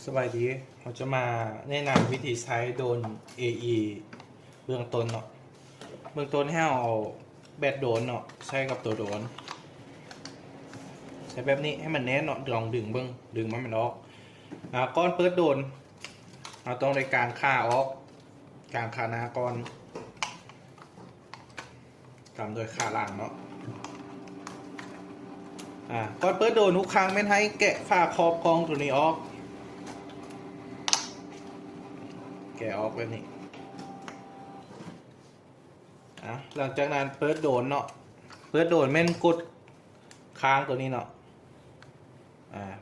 ສະບາຍດີ, ເຮົາຈະມາແນະນຳວິທີໃຊ້ໂດຣນ ເອອີ ເບື້ອງຕົ້ນເນາະ. ເບື້ອງຕົ້ນໃຫ້ເຮົາເອົາແບັດໂດຣນເນາະ ໃສ່ກັບຕົວໂດຣນ ໃສ່ແບບນີ້ໃຫ້ມັນແໜ້ນເນາະ, ລອງດຶງເບິ່ງ, ດຶງມັນອອກ. ອາ ກ່ອນເປີດໂດຣນ ເຮົາຕ້ອງໄດ້ກາງຂາອອກ, ກາງຂາໜ້າກ່ອນ. ຕາມດ້ວຍຂາຫຼັງເນາະ. ອາ ກ່ອນເປີດໂດຣນທຸກຄັ້ງແມ່ນໃຫ້ແກະຝາຂອບກ່ອງຕົວນີ້ອອກ, ແກະອອກແບບນີ້. ອາ ຫຼັງຈາກນັ້ນເປີດໂດຣນເນາະ, ເປີດໂດຣນແມ່ນກົດຄ້າງຕົວນີ້ເນາະ. ອາ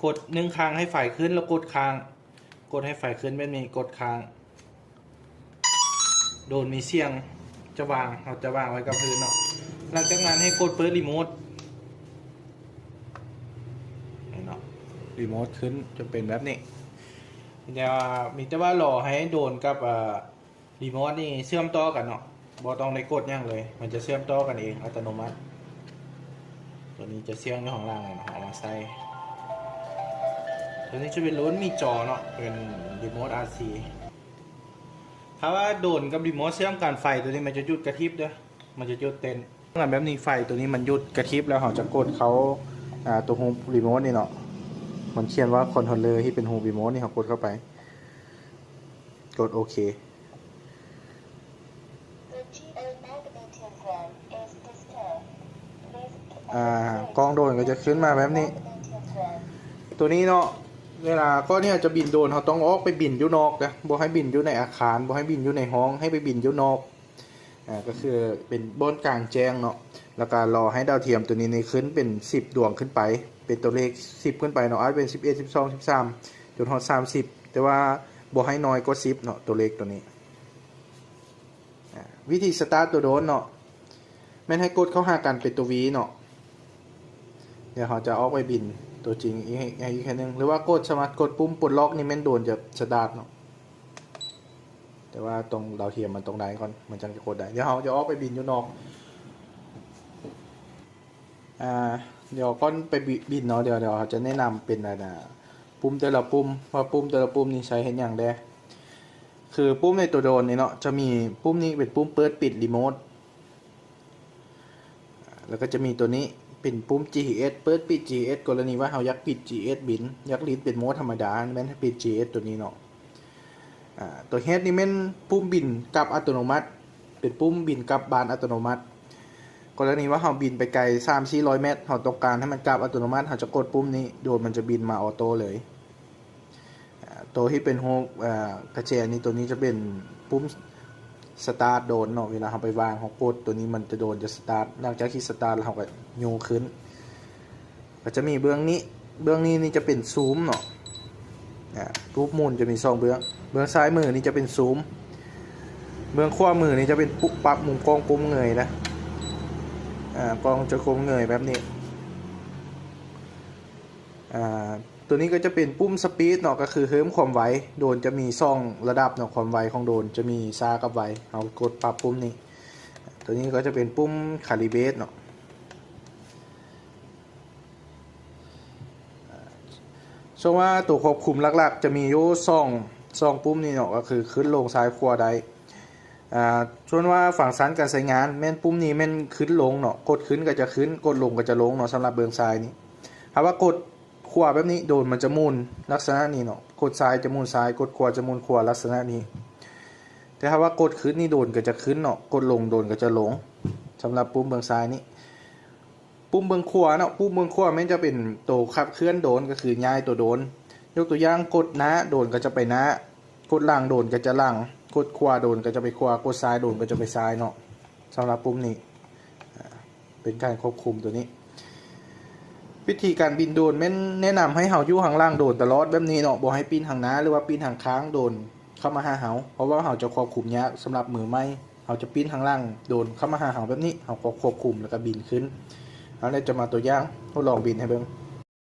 ກົດໜຶ່ງຄັ້ງໃຫ້ໄຟຂຶ້ນ ແລ້ວກົດຄ້າງ, ກົດໃຫ້ໄຟຂຶ້ນແບບນີ້, ກົດຄ້າງ. ໂດຣນມີສຽງຈະວາງ, ເຮົາຈະວາງໄວ້ກັບພື້ນເນາະ. ຫຼັງຈາກນັ້ນໃຫ້ກົດເປີດຣີໂມດ, ເຫັນເນາະ, ຣີໂມດຂຶ້ນຈະເປັນແບບນີ້. ແຕ່ວ່າ ມີແຕ່ວ່າລໍໃຫ້ໂດຣນກັບ ອາ ຣີໂມດນີ້ເຊື່ອມຕໍ່ກັນເນາະ, ບໍ່ຕ້ອງໄດ້ກົດຫຍັງເລີຍ, ມັນຈະເຊື່ອມຕໍ່ກັນເອງອັດຕະໂນມັດ. ຕົວນີ້ຈະສຽງຢູ່ຂ້າງຫຼັງເນາະ, ເອົາມາໃສ່. ຕົວນີ້ຈະເປັນລຸ້ນມີຈໍເນາະ, ເປັນຣີໂມດອາຊີ. ຖ້າວ່າໂດຣນກັບຣີໂມດເຊື່ອມກັນ, ໄຟຕົວນີ້ມັນຈະຢຸດກະທິບເດີ້, ມັນຈະຢຸດເຕັ້ນ. ເມື່ອແບບນີ້ໄຟຕົວນີ້ມັນຢຸດກະທິບແລ້ວ, ເຮົາຈະກົດເຂົ້າ ອາ ຕົວຮູບຣີໂມດນີ້ເນາະ, ມັນຂຽນວ່າຄອນໂທລເລີ ທີ່ເປັນຮູບຣີໂມດນີ້, ເຮົາກົດເຂົ້າໄປ. ກົດໂອເຄ. ອາ ກ້ອງໂດຣນກໍຈະຂຶ້ນມາແບບນີ້. ຕົວນີ້ເນາະ, ເວລາກ່ອນທີ່ເຮົາຈະບິນໂດຣນ, ເຮົາຕ້ອງອອກໄປບິນຢູ່ນອກເດີ້, ບໍ່ໃຫ້ບິນຢູ່ໃນອາຄານ, ບໍ່ໃຫ້ບິນຢູ່ໃນຫ້ອງ, ໃຫ້ໄປບິນຢູ່ນອກ. ອາ ກໍຄືເປັນບ່ອນກາງແຈ້ງເນາະ, ແລ້ວກໍລໍໃຫ້ດາວທຽມຕົວນີ້ນີ້ຂຶ້ນເປັນສິບດວງຂຶ້ນໄປ, ເປັນຕົວເລກສິບຂຶ້ນໄປເນາະ, ອາດເປັນສິບເອັດ ສິບສອງ ສິບສາມ ຈົນຮອດສາມສິບ, ແຕ່ວ່າບໍ່ໃຫ້ນ້ອຍກວ່າສິບເນາະ, ຕົວເລກຕົວນີ້. ອາ ວິທີສະຕາດຕົວໂດຣນເນາະ, ແມ່ນໃຫ້ກົດເຂົ້າຫາກັນເປັນຕົວ V ເນາະ. ດຽວເຮົາຈະອອກໄປບິນຕົວຈິງອີກ ໃຫ້ອີກເທື່ອໜຶ່ງ, ຫຼືວ່າກົດ ສາມາດກົດປຸ່ມປົດລັອກນີ້ ແມ່ນໂດຣນຈະສະຕາດເນາະ. ແຕ່ວ່າຕ້ອງ ດາວທຽມມັນຕ້ອງໄດ້ກ່ອນ, ມັນຈັ່ງຈະກົດໄດ້. ດຽວເຮົາຈະອອກໄປບິນຢູ່ນອກ. ອາ ດຽວກ່ອນໄປບິ ບິນເນາະ, ດຽວ ດຽວເຮົາຈະແນະນຳເປັນ ອັນ ອາ ປຸ່ມແຕ່ລະປຸ່ມ ວ່າປຸ່ມແຕ່ລະປຸ່ມນີ້ໃຊ້ເຮັດຫຍັງແດ່. ຄືປຸ່ມໃນຕົວໂດຣນນີ້ເນາະ, ຈະມີປຸ່ມນີ້ເປັນປຸ່ມເປີດປິດຣີໂມດ, ແລ້ວກໍຈະມີຕົວນີ້ເປັນປຸ່ມ ຈີພີເອັສ ເປີດປິດ ຈີພີເອັສ ກໍລະນີວ່າເຮົາຢາກປິດ ຈີພີເອັສ ບິນ, ຢາກລີນເປັນໂໝດທຳມະດາ, ແມ່ນປິດ ຈີພີເອັສ ຕົວນີ້ເນາະ. ອາ ຕົວ H ນີ້ແມ່ນປຸ່ມບິນກັບອັດຕະໂນມັດ, ເປັນປຸ່ມບິນກັບບານອັດຕະໂນມັດ. ກໍລະນີວ່າເຮົາບິນໄປໄກສາມສີ່ຮ້ອຍແມັດ, ເຮົາຕ້ອງການໃຫ້ມັນກັບອັດຕະໂນມັດ, ເຮົາຈະກົດປຸ່ມນີ້, ໂດຣນມັນຈະບິນມາອໍໂຕ້ເລີຍ. ອາ ໂຕທີ່ເປັນຮູບ ອາ ກະແຈນີ້, ໂຕນີ້ຈະເປັນປຸ່ມສະຕາດໂດຣນເນາະ. ເວລາເຮົາໄປວາງ, ເຮົາກົດໂຕນີ້, ມັນຈະ ໂດຣນຈະສະຕາດ. ຫຼັງຈາກທີ່ສະຕາດແລ້ວ, ເຮົາກໍໂຍກຂຶ້ນ. ກໍຈະມີເບື້ອງນີ້, ເບື້ອງນີ້ນີ້ຈະເປັນຊູມເນາະ. ອາ ຮູບໝູນຈະມີສອງເບື້ອງ, ເບື້ອງຊ້າຍມືນີ້ຈະເປັນຊູມ, ເບື້ອງຂວາມືນີ້ຈະເປັນປຸ ປັບມຸມກ້ອງກົ້ມເງີຍນະ. ອາ ກ້ອງຈະກົ້ມເງີຍແບບນີ້. ອາ ຕົວນີ້ກໍຈະເປັນປຸ່ມສະປີດເນາະ, ກໍຄືເພີ່ມຄວາມໄວ. ໂດຣນຈະມີສອງລະດັບເນາະ, ຄວາມໄວຂອງໂດຣນຈະມີຊ້າກັບໄວ. ເຮົາກົດປັບປຸ່ມນີ້. ຕົວນີ້ກໍຈະເປັນປຸ່ມຄາລີເບຣດເນາະ. ເຊິ່ງວ່າຕົວຄວບຄຸມຫຼັກໆຈະມີຢູ່ສອງ ສອງປຸ່ມນີ້ເນາະ, ກໍຄືຂຶ້ນລົງຊ້າຍຂວາໄດ້. ອາ ສ່ວນວ່າຟັງຊັນການໃຊ້ງານ, ແມ່ນປຸ່ມນີ້ແມ່ນຂຶ້ນລົງເນາະ, ກົດຂຶ້ນກໍຈະຂຶ້ນ, ກົດລົງກໍຈະລົງເນາະ, ສຳລັບເບື້ອງຊ້າຍນີ້. ຖ້າວ່າກົດຂວາແບບນີ້, ໂດຣນມັນຈະໝູນລັກສະນະນີ້ເນາະ, ກົດຊ້າຍຈະໝູນຊ້າຍ, ກົດຂວາຈະໝູນຂວາ, ລັກສະນະນີ້. ແຕ່ຖ້າວ່າກົດຂຶ້ນນີ້, ໂດຣນກໍຈະຂຶ້ນເນາະ, ກົດລົງ, ໂດຣນກໍຈະລົງ. ສຳລັບປຸ່ມເບື້ອງຊ້າຍນີ້. ປຸ່ມເບື້ອງຂວາເນາະ, ປຸ່ມເບື້ອງຂວາແມ່ນຈະເປັນໂຕຂັບເຄື່ອນໂດຣນ, ກໍຄືຍ້າຍຕົວໂດຣນ. ຍົກຕົວຢ່າງ, ກົດໜ້າ, ໂດຣນກໍຈະໄປໜ້າ, ກົດຫຼັງ, ໂດຣນກໍຈະຫຼັງ, ກົດຂວາ, ໂດຣນກໍຈະໄປຂວາ, ກົດຊ້າຍ, ໂດຣນກໍຈະໄປຊ້າຍເນາະ. ສຳລັບປຸ່ມນີ້ ອາ ເປັນການຄວບຄຸມຕົວນີ້. ວິທີການບິນໂດຣນແມ່ນແນະນຳໃຫ້ເຮົາຢູ່ຂ້າງຫຼັງໂດຣນຕະຫຼອດແບບນີ້ເນາະ, ບໍ່ໃຫ້ປີ້ນທາງໜ້າ ຫຼືວ່າປີ້ນທາງຂ້າງໂດຣນເຂົ້າມາຫາເຮົາ, ເພາະວ່າເຮົາຈະຄວບຄຸມຍາກ. ສຳລັບມືໃໝ່, ເຮົາຈະປີ້ນທາງຫຼັງໂດຣນເຂົ້າມາຫາເຮົາແບບນີ້, ເຮົາກໍຄວບຄຸມແລ້ວກໍບິນຂຶ້ນ. ເຮົາແລ້ວຈະມາຕົວຢ່າງທົດລອງບິນໃຫ້ເບິ່ງ.